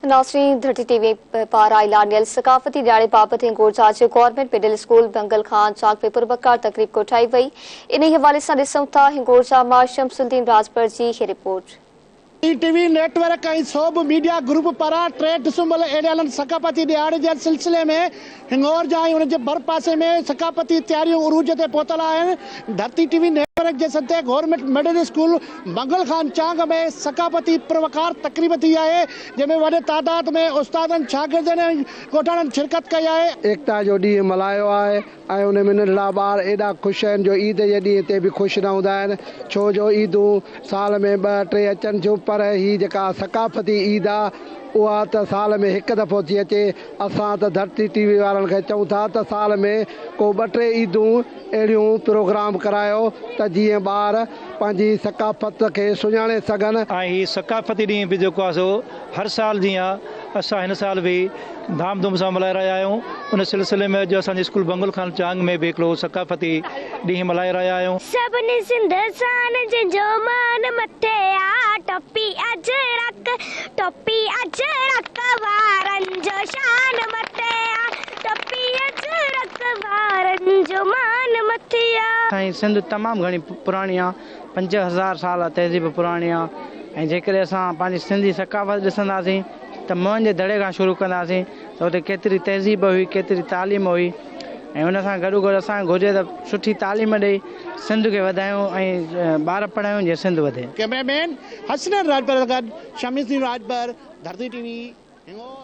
नाज़रीन, धरती टीवी पारां ऐलानियल सकाफ़ती ॾियारे बाबति हिंगोरजा जे government middle school Bangal Khan Chang में पुरवकार तक़रीब कोठाई वई। इन हवाले सां ॾिसूं था हिंगोरजा मां शमसुद्दीन राजपर जी हीअ रिपोर्ट। टीवी नेटवर्क ऐं सोब मीडिया ग्रुप पारां 3 डिसंबर ऐलानियल सकाफ़ती ॾियारे जे सिलसिले में हिंगोरजा ऐं उनजे भर पासे में सकाफ़ती तयारियूं उरूज ते पहुतल आहिनि। धरती टीवी नेटवर्क जे सदे government middle school Mangal Khan Chang में सकाफ़ती पुरवकार तक़रीब थी आहे, जंहिंमें वॾे तादाद में उस्तादनि, शागिर्दनि ऐं ॻोठाणनि शिरकत कई आहे। एकता जो ॾींहुं मल्हायो आहे ऐं उन में नंढड़ा ॿार एॾा ख़ुशि आहिनि जो ईद जे ॾींहं ते बि ख़ुशि न हूंदा आहिनि, छो जो ईदूं साल में 2 3 अचनि थियूं, पर ही जेका सकाफ़ती ईद आहे उहा त साल में हिकु दफ़ो थी अचे। असां त धरती टीवी वारनि खे चऊं था त साल में को 2 3 ईदूं अहिड़ियूं प्रोग्राम करायो त जीअं ॿार पंहिंजी सकाफ़त खे सुञाणे सघनि। ऐं हीउ सकाफ़ती ॾींहुं बि जेको आहे सो हर साल जीअं असां हिन साल बि धाम धूम सां मल्हाए रहिया आहियूं। उन सिलसिले में अॼु असांजे स्कूल बंगल खान चांग में बि हिकिड़ो सकाफ़ती ॾींहुं मल्हाए रहिया आहियूं। सभिनी सिंध सां जंहिंजो मान मथे आ, टोपी अजरक, टोपी अजरक वारनि जो शान मथे आ, टोपी अजरक वारनि जो मान मथे आ। साईं सिंध तमामु घणी पुराणी आहे, 5000 साल तहज़ीब पुराणी आहे ऐं जेकॾहिं असां पंहिंजी सिंधी सकाफ़त ॾिसंदासीं त मोहन जे दड़े खां शुरू कंदासीं त हुते केतिरी तहज़ीब हुई, केतिरी तालीम हुई ऐं हुन सां गॾो गॾु असांखे घुरिजे त सुठी तालीम ॾेई सिंध खे वधायूं ऐं ॿार पढ़ायूं जीअं सिंध वधे। कैमरामैन हसन राजभर गॾु शमीसुद्दीन राजभर, धरती टीवी, हिंगोर।